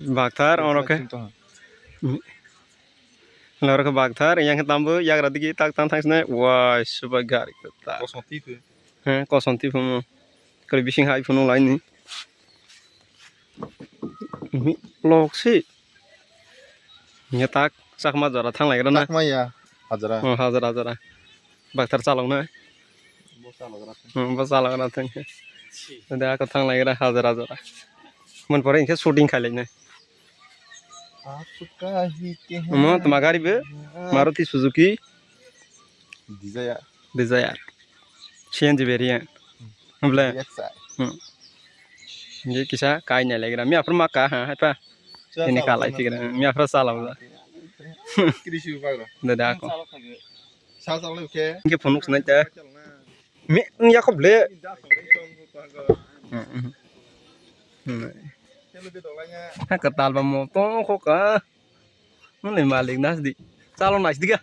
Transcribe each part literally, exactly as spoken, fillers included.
Bakthar, oro khe. Oro khe bakthar, yang khe tambo yagra digi tak tang thang sinai. Wai, subai gari khe tak. Kosong twi phu. He, kosong twi phumo. Kari bising hai phunu laini. Lok si. Nge tak, Chakma jora thang lai gra na. Chakma ya, hajara. Oh, hajara, hajara. Bakthar chalok na. Bo chalok gra thang. Hmm, bo chalok gra thang. Ode ako thang lai gra hajara, hajara. Mon pore inkhe shooting khai lai na. Omo tma gari bo? Maruti Suzuki. Dzire. Dzire. C N G variant. Hable. Yes, sir. Hmm. Nge kisa kai nai lai gra. Mi aphuru ma ka ha, hai pa. Ini ka lai tigra. Mi aphuru chala bla. Kiri si bagro. Dada ako. Sal sal ke. Nge phunuk sinai ta. Mi, yakob le. Hmm, hmm. Hmm. Ha, kwtal ba mo tong kho ka. Nwng le malik nas di. Chalo nas di ga.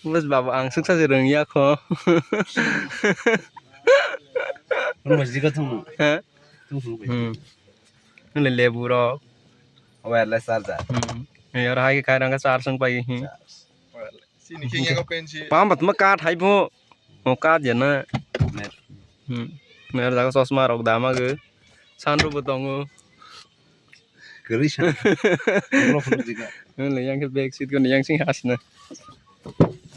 Bas baba ang suksa se rwng ya kho. Nwng mas di ga thung. Ha? Thung thung. Hmm. Nwng le lebu rok. Wireless charger. Hmm. Yor hai kai rang ka charge sung pai hi. Wireless. Sini khe nge ko pensi. Pam bat ma kat hai bo. O kat ya na. Mer. Hmm. Mer jaga chosma rok dama ge. Sanru bo tongo. Kwrwi sa. Bro phunuk jika. Ole yang khe back seat ko yang sing hasna.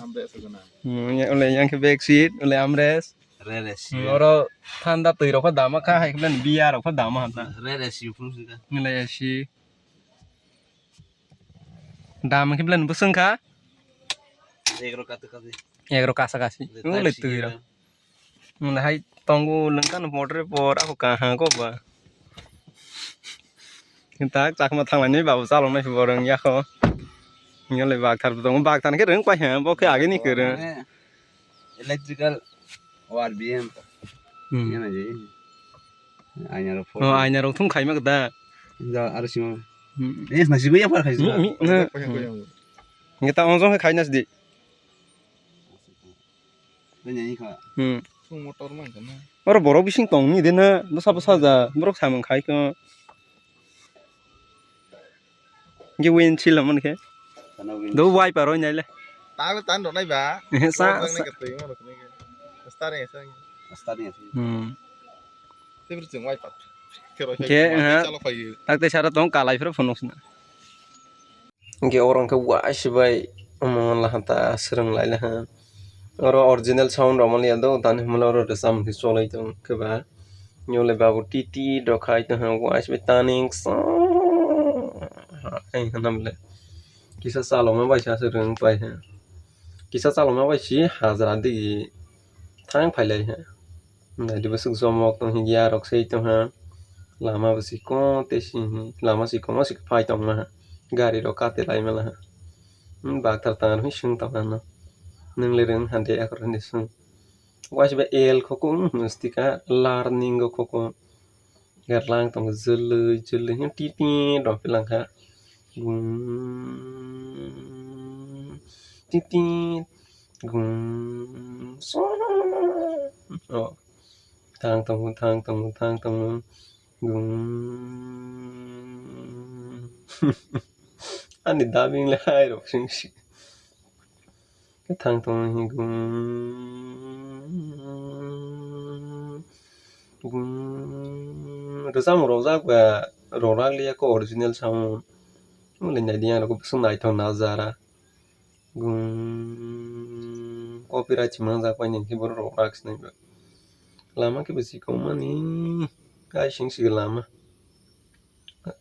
Amres ko na. Hmm, ya, ole yang khe back seat, ole amres. Re re si. Hmm, oro thanda twi rok pha dama kha hai khe beer rok pha dama hanta. Re re si phunuk jika. Ole A C. Dam khe belai bo swngkha? Egrok kasa kasi. Egrok kasa kasi. Wng le twi rok. Wng le hai tongo lwngkha no motor por ako kaha ko ba. Tak Chakma thanglainai babu chaloknai bo rwng ya kho. Wng le bakthar bo tongo. Bakthar khe rwng pai ha, bo khe agini kwrwng. Electrical O R B M. Hmm. Yana je. Aina rok photo. Oh, aina rok thung khaima da. Ja, aro sima. Hmm. Eh, nasi gua ya par khaisi. Mi, mi, na. Hingke ta onjong khe khaina sidi. Bini kha. Hmm. Thung motor man kana. Oro borok bising tong ni de na, bwsa bwsa ja, borok samung khai kho. Hingke win sil lamani khe. Tano win. Do wiper roi nai le. Tang le tan rok nai ba. Sa, sa. Starting, starting. Starting. Hmm. Tebri chwng wiper. Khe, ha. Chalo phai. Tak te sara tong kalai phro phunuk sna. Hingke oro hingke wai sibai omo lahata swrwng lai laha. Oro original sound rok mani ya do, tani hwnmano oro rwchapmung khe cholai tong khe ba. Nole babu titi rok khai tong ha, wai sibai taning so. Hai hwnam le. Kisa chalokma bai sa se rwng pai ha. Kisa chalokma bai si hajra digi thang phai lai ha. Naidi bwswk jomok tong hingya rok sei tong ha. Lama bwswk ko te si hi, lama si komo si phai tong ma ha. Gari rok kate lai mala ha. Hmm, bakthar tang rwi swng tong ha no. Nwng le rwng hande akhor hande swng. Waisa ba L khoko, hmm, stika learning go khoko. Garlang tong jwlwi jwlwi hi titi rok pilang kha. Gum, titi, gum, so. Oh. Thang tongo, thang tongo, thang tongo. Gum. Ani dubbing le hai rok sing si. Khe thang tongo hi gum, gum, rwchapmung rojak ba rojak liya khe original sound. Mole naidi ang rok bwswk naithok najara. Gum, copyright se manjak bai nini khe borok rojak sinai ba. Lama khe bwswk kongmani kaising se lama.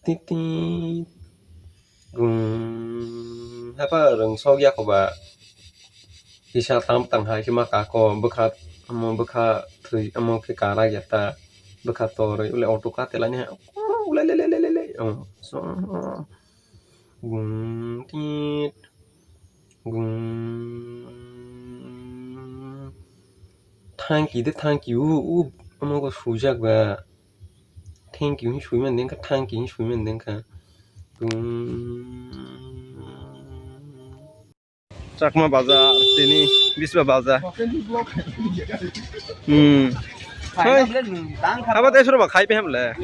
Titi. Gum. Hapa rwng sok ya koba. Kisa tam tang hai khe ma kako bwkha, omo bwkha thwi, omo khe karak ya ta. Bwkha torwi ule auto ka telani hai. Ule le le le le le. Oh, so. Gum tit. Gum. Thank you de, thank you. U, u, omo go sujak ba. Thank you hin sui man den kha, thank you hin sui man den kha. Tum. Chakma bazar, tini Biswa bazar. Hmm. Hai. Haba te suru ba khai pe hamle.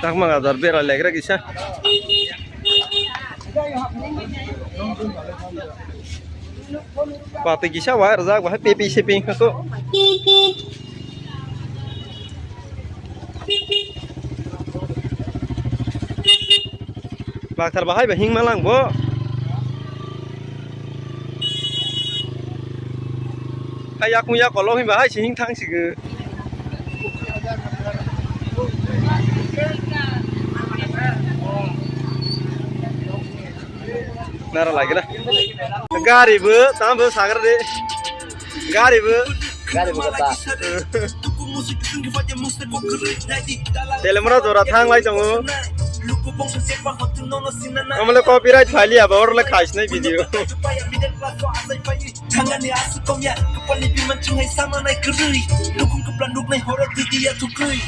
Chakma gadar bera legra kisa. Pati kisa wai rajak bahai pepe sepe khaso. Bakthar bahai ba hing malang bo. Hai yakung yakolo himba hai si hing thang sigi. Nara lagi na. Gari bo, tam bo sagar de. Gari bo. Gari bo kata. Telemra jora thang lai tongo. Amle copyright phali aba orle khais nai video. Thangani aswk komya, kwpalni biman chwngnai samanai kwrwi. Nukhung kwpla nuknai horo twidiya thukwi.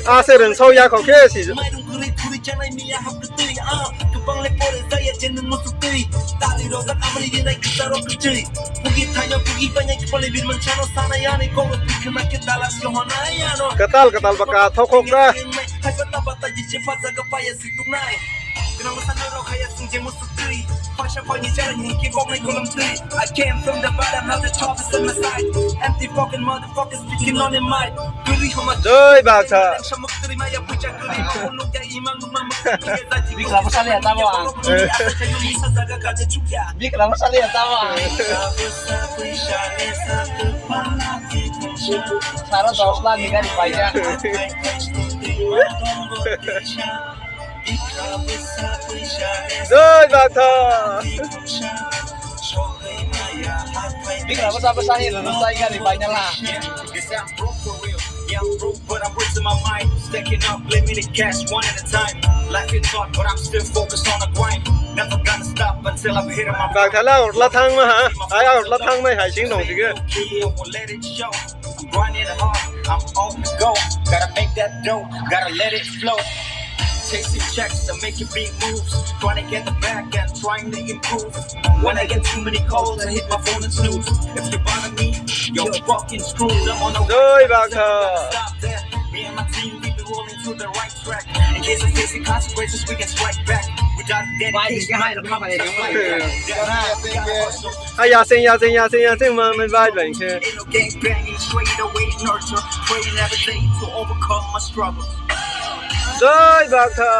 Ase rwngsao ya kho khe si. Mairung kwrwi khuri chanai miya hap kwtwi, ah, kwbang le pore jaya je nwng muchuk twi. Tali rojak amri rinai kwcharo kwchwi. Bugi thaino bugi bainai kwpalni biman chano sanai ani koro twi khna khe dalas rohonai ano. Kwtal kwtal baka thokhok da. Haipa tapa taji che phajaga paya situknai. Gwnang bwsa norok haya sing je muchuk twi. Phaisa phaini chara hinki boknai kolom twi. I came from the bottom, now the top is on my side. Empty fucking motherfuckers speaking on the mic. Kwrwi homa Jai Baksa. Samuk twi maya puja kwrwi. Bokno nukya imang nukmang mukya zaji. Bikra bwsali ya tamo ang. Bikra bwsali ya tamo ang. Saro dos lakh ni gari paijak. Jai Baksa. Bikra bwsa bwsa ni rwrwsai gari bainala. Yes, I'm broke for real. Yeah, I'm broke, but I'm rich in my mind. Stacking up, let me the cash one at a time. Life is hard, but I'm still focused on the grind. Never gonna stop until I'm hitting my Baksa la orla thang ma ha. Ai orla thang nai hai sing dong sige. Let it show. I'm grinding hard, I'm on the go. Gotta make that dough, gotta let it flow. Chasing checks and making big moves. Trying to get the bag and trying to improve. When I get too many calls, I hit my phone and snooze. If you bother me, you're fucking screwed. I'm on a Jai Baksa. Stop that. Me and my team, we be rolling to the right track. In case of facing consequences, we can strike back. Without dedication, I don't come to fight back. Ai yaseng yaseng yaseng yaseng ma mai bai bai khe. Ain't no gang banging, straight away nurture, praying every day to overcome my struggles. Jai Baksa.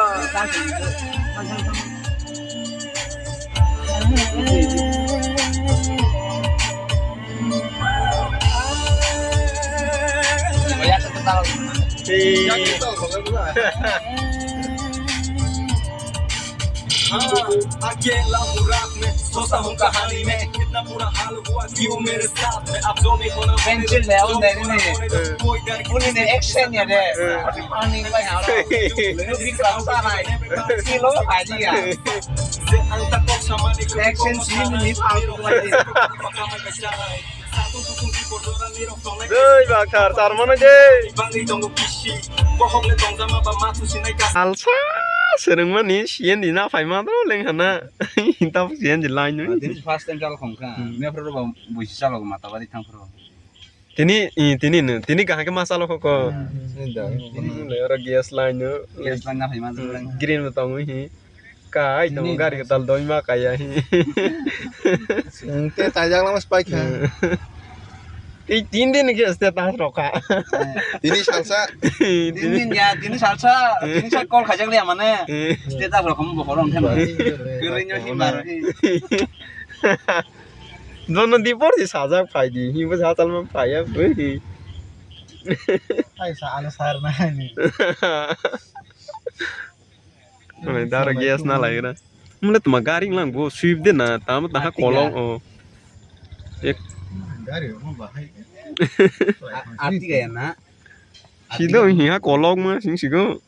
अकेला हूँ रात में, सोता हूँ कहानी में, कितना बुरा हाल हुआ क्यों मेरे साथ में। आप जो भी होना होने दो, जो होना होने दो, कोई डर की Uni ni action ya de. Ani bai ha. Bikra bwsa nai. Kilo hai di ya. Action sini ni pal. Jai Bakthar, char mano je. Alsa, sereng mani, sien di na phai ma do leng hana. Tamo sien di line no. This is first time chal khong kha. Hmm. Me phro ba buisi chalo mata bari thang phro. Tini, i, tini no, tini kaham ke masalo kho ko. Hmm. Tini no, oro gas line no. Gas line na phai ma do leng. Green bo tongo hi. Kai tongo gari kwtal doi ma kaya hi. Te taijak lama spai kha. Tei tin din ke status rok kha. Tini salsa. Tin din ya, tini salsa, tini sa call khajak le mane. Status rok khamu bokhorong khan. Kiri nyo hi mar hi. Jono di por di sajak phai di, hi bo sajal ma phai ya, bui. Ai sa ano sar na ni. Dara gas na lai na. Mule tuma gari lang bo sweep de na, tamo taha kolong o. Ek. Gari mo bahai. Ati gaya na. Sido hi ha kolong ma sing sigo.